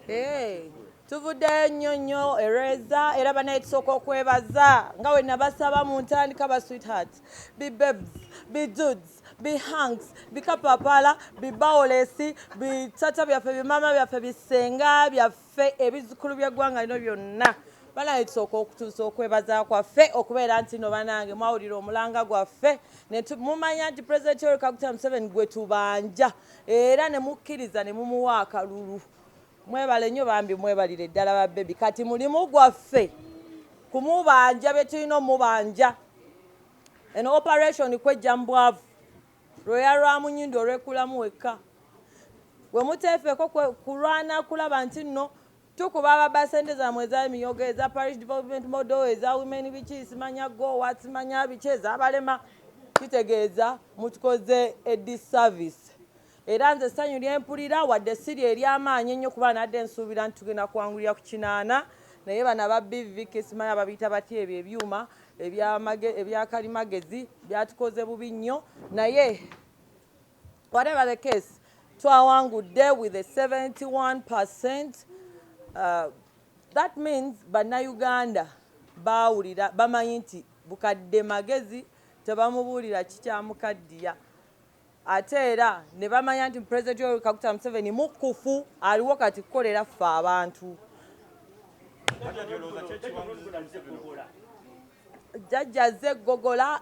Hey, tuvuddeyo nnyo nnyo ereeza era banaye tusooka okwebaza nga we nabasaba mu ntandika, ba sweetheart, bi babes, bi dudes, bi hunks, bikapapala, bibawolesi, bitata byaffe, bimama byaffe, bisenga byaffe, ebizukulu by'eggwanga lino byonna. Banaye tusooka okutuusa okwebaza kwaffe okubeera nti no banange mwawulira omulanga gwaffe ne mumanya nti President Yoweri Kaguta Museveni gwe tubanja era ne mukkiriza ne mumuwa akalulu. Mwebale nnyo bambi, mwebalire ddala ba baby. Kati mulimu gwaffe kumubanja bye tulina omubanja. Eno operation kwejja mu bwavu lweya lwa munyindo olwekulamu wekka bwe muteefeeko kulwana kulaba nti nno tukuba ababba sente zammwe ez'emiyoga, eza parish development model, eza women, biki simanya gowa simanya biki, ez'abalema. Kitegeeza mutukoze a disservice. Era nze essanyu lyempulira wadde siri ery'amaanyi ennyo, kuba nadde nsuubira nti tugenda kuwangulira ku 80, naye bano aba BVK simanya babiyita batya, ebyo ebyuma ebyakalimagezi byatukoze bubi nnyo. Naye whatever the case, twawangudde with a 71%. That means Bannayuganda baawulira, bamanyi nti bukadde magezi tebamubuulira kikyamukaddiya, ate era ne bamanya nti President Yoweri Kaguta Museveni mukkufu, aliwo kati kukolera ffe abantu. Hajjati, olowooza ki ekiwanguzi Museveni okukola? Jjajja azze eggogola,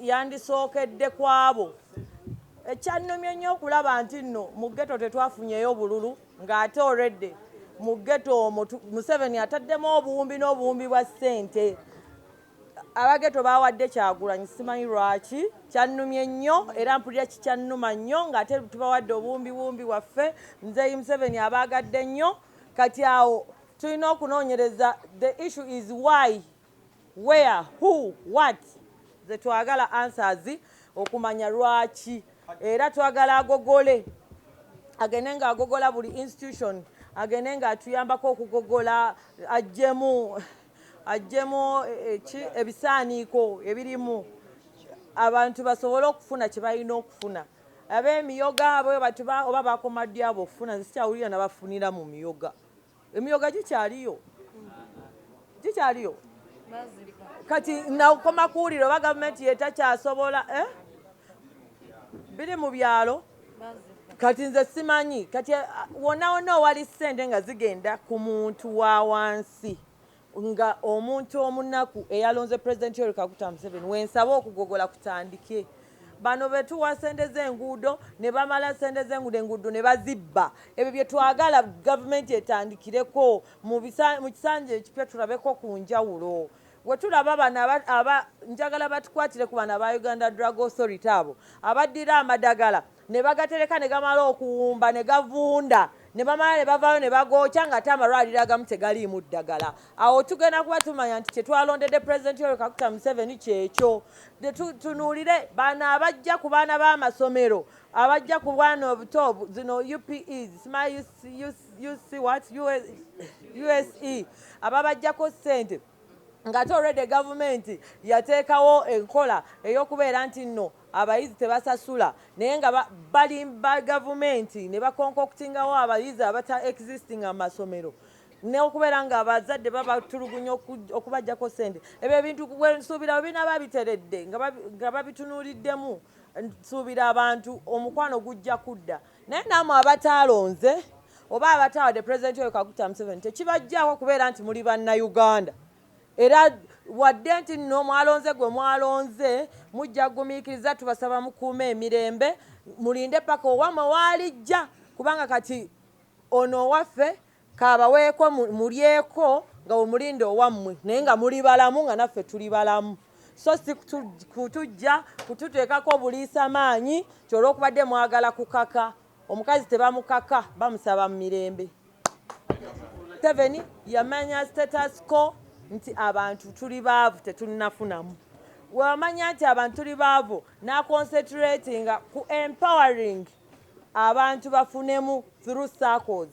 yandisookedde ku abo. Ekyannumye nnyo okulaba nti nno mu ghetto tetwafunyeyo bululu, ng'ate already mu ghetto omwo Museveni ataddemu obuwumbi n'obuwumbi bwa ssente. Abaghetto bawadde Kyagulanyi, simanyi lwaki. Kyannumye nnyo era mpulira kikyannuma nnyo ng'ate tubawadde obuwumbi bwaffe. Nzeyi Museveni abaagadde nnyo. Kati awo tulina okunoonyereza. The issue is why, where, who, what. Ze twagala answers okumanya lwaki. Era twagala agogole, agende ng'agogola buli institution, agende ng'atuyambako okugogola, ajjemu ebisaaniiko ebirimu, abantu basobole okufuna kye balina okufuna. Ab'emiyoga abo bati oba bakoma ddi abo okufuna? Nze sikyawulira nabafunira mu miyoga. Emiyoga gikyaliyo? Gikyaliyo? Kati nakoma kuwulira oba gavumenti yetakyasobola, eh? Biri mu byalo. Kati nze simanyi. Kati wonna wonna owali ssente nga zigenda ku muntu wa wansi, nga omuntu omunaku eyalonze President Yoweri Kaguta Museveni, wensaba okugogola kutandike. Bano betuwa sente z'enguudo ne bamala sente z'enguudo, enguudo ne bazibba. Ebyo bye twagala gavumenti etandikireko mu kisanja ekipya, tulabeko ku njawulo. We tulaba bano njagala batukwatire ku bano aba Uganda Drug Authority, abo abaddira amadagala ne bagatereka ne gamala okuwumba ne gavunda, ne bamala ne bavaayo ne bagookya, ng'ate amalwaliro agamu tegaliimu ddagala. Awo tugenda kuba tumanya nti kyetwalondedde President Yoweri Kaguta Museveni kyekyo. Tunuulire bano abajja ku baana b'amasomero, abajja ku bwana obuto, zino UPEs, sima UC what, USE, ababajjako ssente ng'ate already gavumenti yateekawo enkola ey'okubeera nti nno abayizi tebasasula, naye nga balimba gavumenti ne baconcoctingawo abayizi abata existing amasomero, n'okubeera nga abazadde babatulugunya okubajjako ssente. Ebyo ebintu nsuubira bwe binaaba biteredde nga babitunuuliddemu, nsuubira abantu omukwano gujja kudda. Naye nammwe abataalonze oba abatawadde President Yoweri Kaguta Museveni, tekibajjaako kubeera nti muli Bannayuganda. Era wadde nti nno mwalonze gwe mwalonze, mujja kugumiikiriza. Tubasaba mukuume emirembe, mulinde paka owammwe waalijja, kubanga kati ono owaffe kabaweeko mulyeko nga wemulinda owammwe, naye nga muli balamu nga naffe tuli balamu, so si kutujja kututeekako obuliisa maanyi kyolwokubadde mwagala kukaka. Omukazi tebamukaka, bamusaba mu mirembe. Museveni yamanya status quo nti abantu tuli baavu, tetunnafunamu. Wamanya nti abantu tuli baavu, n'aconcentratinga ku empowering abantu bafunemu through circles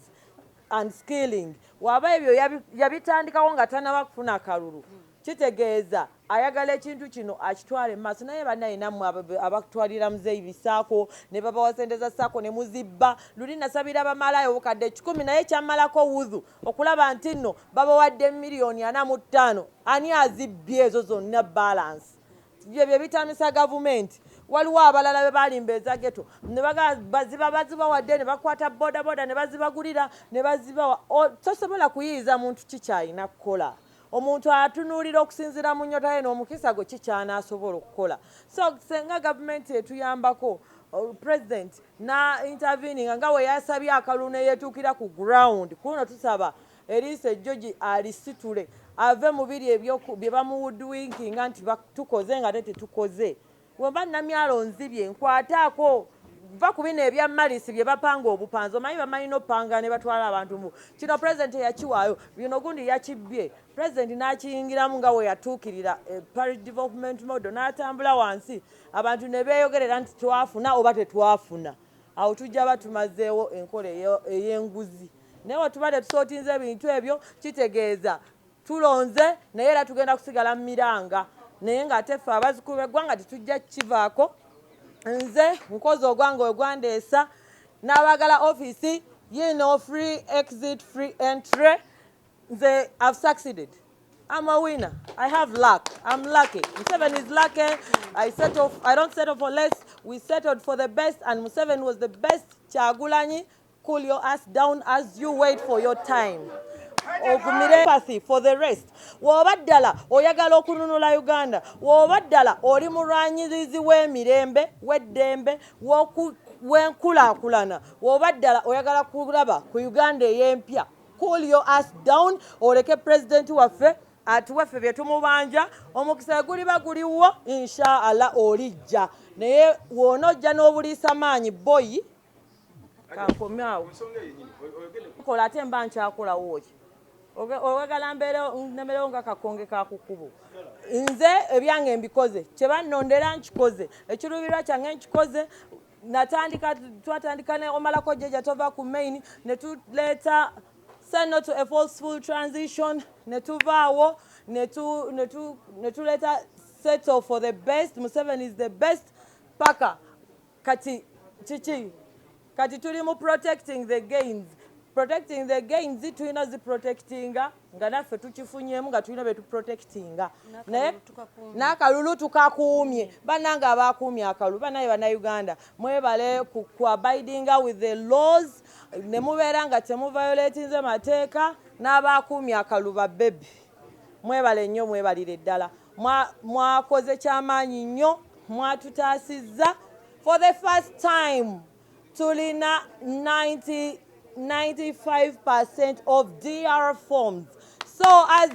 and skilling. Waba ebyo yabitandikawo nga tanaba kufuna kalulu. Kitegeeza ayagala ekintu kino akitwale mu maaso. Naye bannaye nammwe abatwalira muzeeyi bisaako ne babawa sente za saako ne muzibba. Luli nasabira bamalaaya obukadde 100, naye kyammalako wudhu okulaba nti nno babawadde 45 miliyoni. Ani azibbye ezo zonna? Balance bye bitamisa gavumenti. Waliwo abalala be balimba eza ghetto ne baziba bazibawadde, ne bakwata bodaboda ne bazibagulira ne bazibawa. Tosobola kuyiiza muntu kikyalina kukola. Omuntu atunuulira okusinziira mu nnyota ye n'omukisa gwe kikyanaasobola okukola. So senga gavumenti etuyambako, president na interveninga nga we yasabye akalulu ne yeetuukira ku ground. Kuno tusaba eriiso ejjogi alisitule ave mu biri bye bamuhoodwinkinga nti tukoze nga ate tetukoze. Wemba Namyalo nzibye nkwataako, va ku bino ebya malisi bye bapanga obupanzi. Omanyi bamanyi n'opanga ne batwala abantu mu kino. Pulezidenti yakiwaayo bino, gundi yakibbye, pulezidenti n'akiyingiramu nga we yatuukirira parish development model, n'atambula wansi abantu ne beeyogerera nti twafuna oba tetwafuna. Awo tujja batumazeewo enkola ey'enguzi. Naye wetuba tetusootinze ebintu ebyo, kitegeeza tulonze naye era tugenda kusigala mu miranga. Naye ng'ate ffe abazzukulu b'eggwanga tetujja kivaako. Nze nkoze ogwange ogwandeesa n'abaagala ofiisi yino, free exit, free entry. Nze I've succeeded. I'm a winner. I have luck. I'm lucky. Museveni is lucky. I settle, I don't settle for less. We settled for the best, and Museveni was the best. Kyagulanyi, cool your ass down as you wait for your time. Ogumire empathy for the rest. W'oba ddala oyagala okununula Uganda, w'oba ddala oli mulwanyirizi w'emirembe, w'eddembe, w'enkulaakulana, w'oba ddala oyagala kulaba ku Uganda ey'empya, cool your ass down, oleke pulezidenti waffe atuwe ffe bye tumubanja. Omukisa guliba guliwo, inshallah olijja. Naye w'onoojja n'obuliisa maanyi boyi, kankomyawo. Ku nsonga eyo yennyini, oyogedde Kola ate mba nkyakolawo ki? Oyagala mbeere nemerewo nga kakonge ka kukubo? Nze ebyange mbikoze, kyebannondera nkikoze, ekiruubirwa kyange nkikoze. Natandika, twatandika ne omalako jjajja tova ku main, ne tuleeta say no to a forceful transition, ne tuvaawo ne tuleeta settle for the best, Museveni is the best, paka kati kiki? Kati tuli mu protecting the gains. Protecting the gains, tulina ziprotectinga nga naffe tukifunyemu, nga tulina betuprotectinga, naye n'akalulu tukakuumye. Bannange abakuumye akalulu, bannaye bannayuganda, mwebale ku abidinga with the laws ne mubeera nga temuviolatinze mateeka. N'abakuumye akalulu, babebi, mwebale nnyo, mwebalire ddala. Mwakoze kyamaanyi nnyo, mwatutaasizza. For the first time tulina 90 95% of DR forms. So as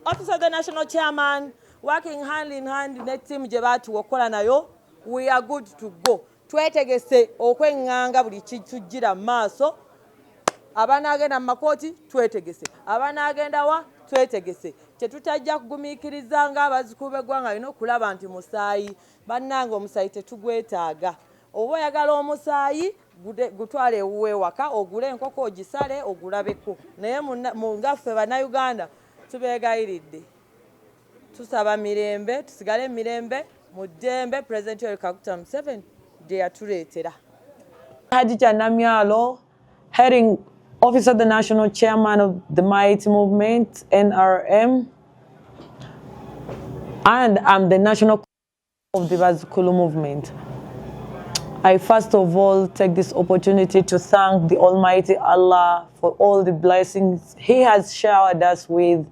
office of the national chairman, working hand in hand ne team gye baatuwa okukola nayo, we are good to go. Twetegese okweŋŋanga buli kitujjira mu maaso. Abanaagenda mu makooti twetegese, abanaagenda wa twetegese. Kyetutajja kugumiikiriza ng'abazzukulu b'eggwanga alina okulaba nti musaayi, bannange, omusaayi tetugwetaaga. Oba oyagala omusaayi, gutwale ewuwe ewaka, ogule enkoko ogisale ogulabeko. Naye ngaffe bannayuganda tubeegayiridde, tusaba mirembe, tusigale emirembe mu ddembe President Yoweri Kaguta Museveni gye yatuleetera. Hadija Namyalo, heading Office of the National Chairman of the Mighty Movement, NRM, and I'm the National of the Bazukulu Movement. I first of all take this opportunity to thank the Almighty Allah for all the blessings He has showered us with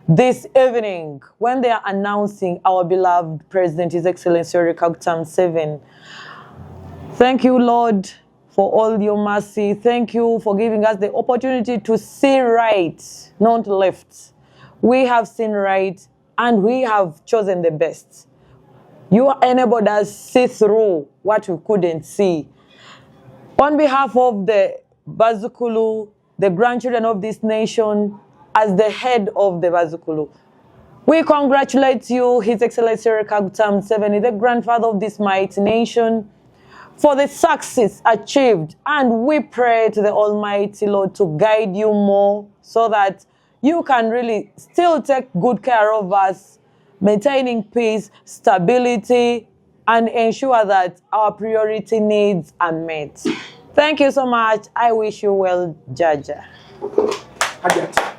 this evening when they are announcing our beloved President, His Excellency Yoweri Kaguta Museveni. Thank you, Lord, for all your mercy. Thank you for giving us the opportunity to see right, not left. We have seen right and we have chosen the best. You enabled us see through what we couldn't see. On behalf of the Bazukulu, the grandchildren of this nation, as the head of the Bazukulu, we congratulate you, His Excellency Yoweri Kaguta Museveni, the grandfather of this mighty nation, for the success achieved. And we pray to the Almighty Lord to guide you more so that you can really still take good care of us, maintaining peace, stability, and ensure that our priority needs are met. Thank you so much. I wish you well, Jaja. Hajat.